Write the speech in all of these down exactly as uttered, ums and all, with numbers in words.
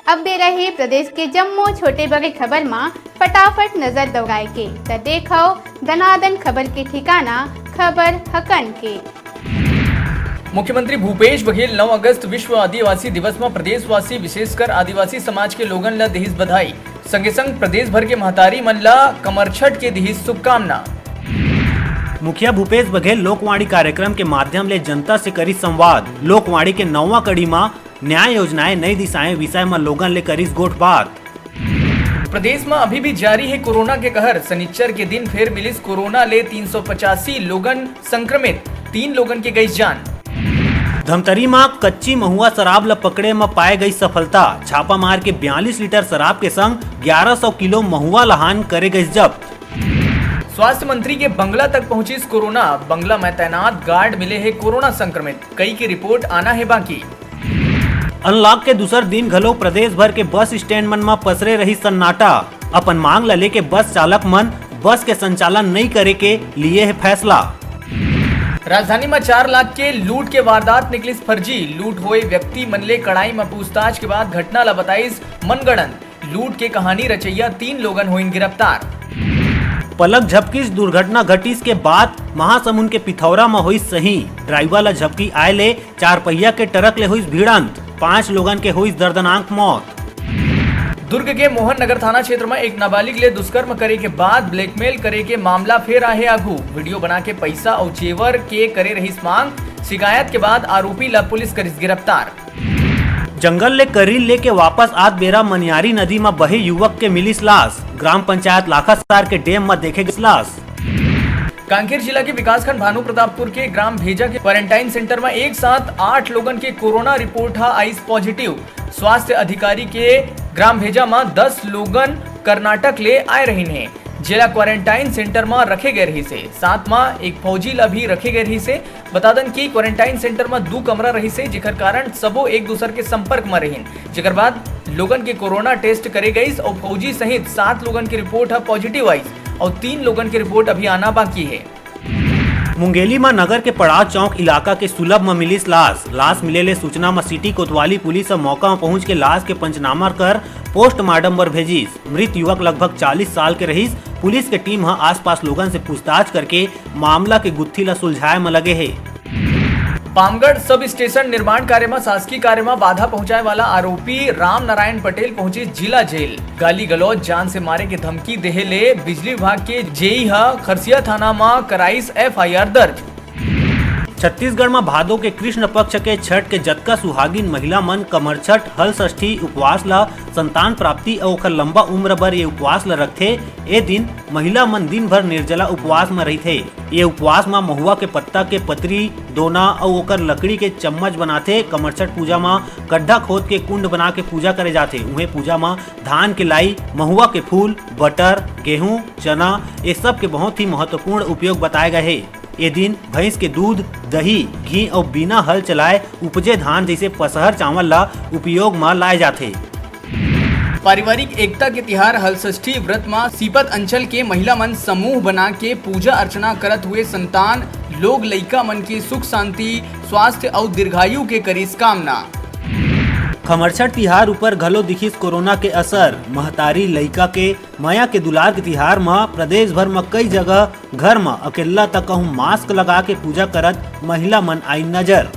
अब बेरा हे प्रदेश के जम्मो छोटे बड़े खबर म फटाफट नजर दौड़ाए के, त देखव दनादन खबर के ठिकाना, खबर हकन के। मुख्यमंत्री भूपेश बघेल नौ अगस्त विश्व आदिवासी दिवस म प्रदेशवासी, विशेषकर आदिवासी समाज के लोगन ल दिहिस बधाई। संगे संग प्रदेश भर के महतारी मन ल कमरछठ के दिहिस शुभकामना। मुखिया भूपेश बघेल लोकवाणी कार्यक्रम के माध्यम ले जनता से करिस संवाद। लोकवाणी के नौवां कड़ी म न्याय योजनाएं, नई दिशाएं विषय म लोगन ले करिस गोठबात। प्रदेश म अभी भी जारी हे कोरोना के कहर। सनिच्चर के दिन फेर मिलिस कोरोना ले तीन सौ पचासी लोगन संक्रमित, तीन लोगन के गइस जान। धमतरी म कच्ची महुआ शराब ल पकड़े म पाए गइस सफलता। छापा मार के बयालीस लीटर शराब के संग ग्यारह सौ किलो महुआ लहान करे गइस जब्त। स्वास्थ्य मंत्री के बंगला तक पहुंचिस कोरोना। बंगला म तैनात गार्ड मिले हे कोरोना संक्रमित, कई के रिपोर्ट आना हे बाकी। अनलॉक के दूसर दिन घलो प्रदेश भर के बस स्टैंड मन म पसरे रहिस सन्नाटा। अपन मांग ल लेके बस चालक मन बस के संचालन नइ करे के लिए हे फैसला। राजधानी म चार लाख के लूट के वारदात निकलिस फर्जी। लूट होए व्यक्ति मन ले कड़ाई म पूछताछ के बाद घटना ल बताइस मनगढ़ंत। लूट के कहानी रचइया तीन लोगन होइन गिरफ्तार। पलक झपकिस दुर्घटना घटिस के बाद महासमुंद के पिथौरा म होइस सही। ड्राइवर ल झपकी आए ले चार पहिया के ट्रक ले होइस भिड़ंत, पांच लोगन के होइस दर्दनाक मौत। दुर्ग के मोहन नगर थाना क्षेत्र म एक नाबालिग ले दुष्कर्म करे के बाद ब्लैकमेल करे के मामला फेर आहे आघू। वीडियो बना के पैसा अउ जेवर के करे रहिस मांग। शिकायत के बाद आरोपी ल पुलिस करिस गिरफ्तार। जंगल ले करील लेके वापस आत बेरा मनियारी नदी म बहे युवक के मिलिस लाश। ग्राम पंचायत लाखासार के डैम म देखे गिस लाश। कांकेर जिला के विकासखंड भानु प्रतापपुर के ग्राम भेजा के क्वारंटाइन सेंटर म एक साथ आठ लोगन के कोरोना रिपोर्ट ह आइस पॉजिटिव। स्वास्थ्य अधिकारी के ग्राम भेजा म दस लोगन कर्नाटक ले आए रहिन हे, जेला क्वारंटाइन सेंटर म रखे गए रहिस हे। साथ म एक फौजी ल भी रखे गए रहिस हे। बता दन कि क्वारंटाइन सेंटर म दू कमरा रहिस हे, जेकर कारण सबो एक दूसर के संपर्क म रहिन, जेकर बाद लोगन के कोरोना टेस्ट करे गइस अउ फौजी सहित सात लोगन के रिपोर्ट ह पॉजिटिव आइस अउ तीन लोगन के रिपोर्ट अभी आना बाकी हे। मुंगेली म नगर के पड़ाव चौक इलाका के सुलभ म मिलिस लाश। लाश मिले ले सूचना म सिटी कोतवाली पुलिस ह मौका म पहुंच के लाश के पंचनामा कर पोस्टमार्टम बर भेजिस। मृत युवक लगभग चालीस साल के रहिस। पुलिस के टीम ह आसपास लोगन से पूछताछ करके मामला के गुत्थी ल सुलझाए म लगे हे। पामगढ़ सब स्टेशन निर्माण कार्य म शासकीय कार्य म बाधा पहुंचाए वाला आरोपी राम नारायण पटेल पहुंचे जिला जेल। गाली गलौज, जान से मारे के धमकी देहे ले बिजली विभाग के जेई ह खरसिया थाना म कराइस एफआईआर दर्ज। छत्तीसगढ़ म भादो के कृष्ण पक्ष के छठ के जतका सुहागिन महिला मन कमरछठ हलषष्ठी उपवास ल संतान प्राप्ति अउ ओखर लंबा उम्र बर ये उपवास ल रखथे, ए दिन महिला मन दिन भर निर्जला उपवास म रहिथे। ये उपवास म महुआ के पत्ता के पतरी, दोना अउ ओकर लकड़ी के चम्मच बनाथे। कमरछठ पूजा म गड्ढा खोद के कुंड बना के पूजा करे जाथे। उहें पूजा म धान के लाई, महुआ के फूल, बटर, गेहूं, चना, ये सब के बहुत ही महत्वपूर्ण उपयोग बताए गए हे। ए दिन भैंस के दूध, दही, घी अउ बिना हल चलाए उपजे धान जइसे पसहर चावल ला उपयोग म लाए जाथे। पारिवारिक एकता के तिहार हलषष्ठी व्रत म सीपत अंचल के महिला मन समूह बना के पूजा अर्चना करत हुए संतान लोग लइका मन के सुख शांति, स्वास्थ्य अउ दीर्घायु के करिस कामना। खमरछठ तिहार ऊपर घलो दिखिस कोरोना के असर। महतारी लइका के मया के दुलार के तिहार म प्रदेश भर म कई जगह घर म अकेल्ला त कहूं मास्क लगा के पूजा करत महिला मन आइन नजर।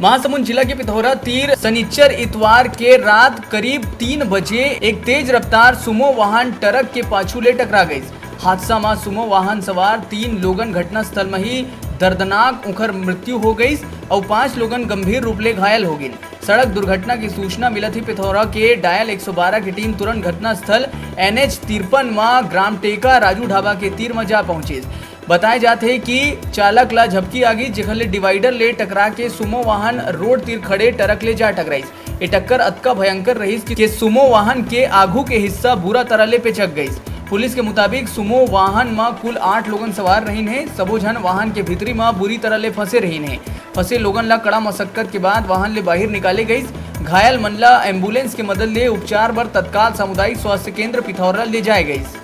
महासमुंद जिला के पिथौरा तीर सनिच्चर इतवार के रात करीब तीन बजे एक तेज रफ्तार सुमो वाहन ट्रक के पाछू ले टकरा गइस। हादसा म सुमो वाहन सवार तीन लोगन घटनास्थल म ही दर्दनाक उखर मृत्यु हो गइस अउ पांच लोगन गंभीर रूप ले घायल हो गिन। सड़क दुर्घटना की सूचना मिलत ही पिथौरा के डायल एक सौ बारह की टीम तुरंत घटनास्थल एनएच तिरपन म ग्राम टेका राजू ढाबा के तीर म जा पहुंचिस। बताए जात हे कि चालक ला झपकी आ गिस, जेखर ले डिवाइडर ले टकरा के सुमो वाहन रोड तीर खड़े ट्रक ले जा टकराइस। ये टक्कर अतका भयंकर रहिस कि, कि सुमो वाहन के आघू के हिस्सा बुरा तरह ले पेचक गइस। पुलिस के मुताबिक सुमो वाहन म कुल आठ लोगन सवार रहिन हे। सबो झन वाहन के भीतरी म बुरी तरह ले फंसे रहिन हे। फंसे लोगन ला कड़ा मशक्कत के बाद वाहन ले बाहिर निकाले गइस। घायल मन ला एम्बुलेंस के मदद ले उपचार बर तत्काल सामुदायिक स्वास्थ्य केंद्र पिथौरा ले जाए गइस।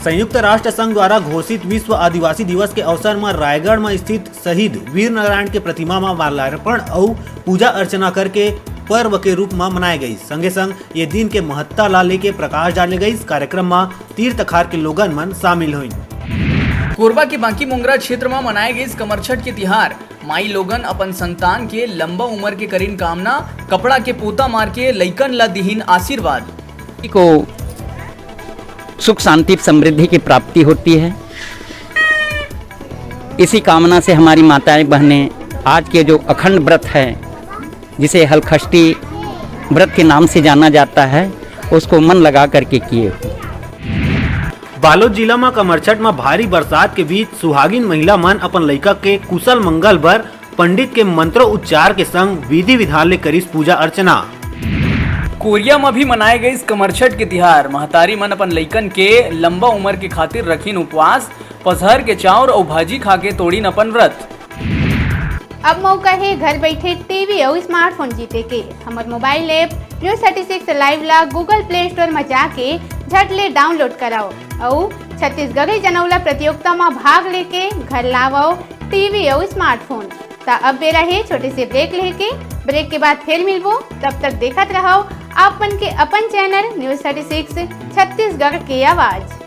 संयुक्त राष्ट्र संघ द्वारा घोषित विश्व आदिवासी दिवस के अवसर म रायगढ़ म स्थित शहीद वीर नारायण के प्रतिमा म माल्यार्पण अउ पूजा अर्चना करके पर्व के रूप म मनाए गइस। संगे संग ये दिन के महत्ता ला लेके प्रकाश डाले गइस। कार्यक्रम म तीर तखार के लोगन मन शामिल होइन। कोरबा के बांकी मोंगरा क्षेत्र म मनाए गइस कमरछठ के तिहार। माई लोगन अपन संतान के लंबा उमर के करिन कामना, कपड़ा के पोता मार के लइकन ला दिहिन आशीर्वाद। को सुख, शांति, समृद्धि की प्राप्ति होती है। इसी कामना से हमारी माताएं, बहनें आज के जो अखंड व्रत है, जिसे हलखष्टी व्रत के नाम से जाना जाता है, उसको मन लगा करके किए हुए। बालोद जिला म कमरछठ म भारी बरसात के बीच सुहागिन महिला मन अपन लइका के कुशल मंगल बर पंडित के मंत्रोच्चार के संग विधि विधान ले करिस पूजा अर्चना। कोरिया म भी मनाए गइस कमरछठ के तिहार। महतारी मन अपन लइकन के लंबा उमर के खातिर रखिन उपवास, पसहर के चाउर अउ भाजी खा के तोड़िन अपन व्रत। अब मौका हे घर बैठे टीवी अउ स्मार्टफोन जीते के। हमर mobile app news thirty six live ला Google Play Store म जाके झट ले डाउनलोड कराओ अउ छत्तीसगढ़ी जनौला प्रतियोगिता म भाग लेके घर लावव टीवी अउ स्मार्टफोन। त अब बेरा हे छोटे से ब्रेक लेके। ब्रेक के बाद फिर मिलबो, तब तक देखत रहव आप मन के अपन channel news thirty six Chhattisgarh के आवाज।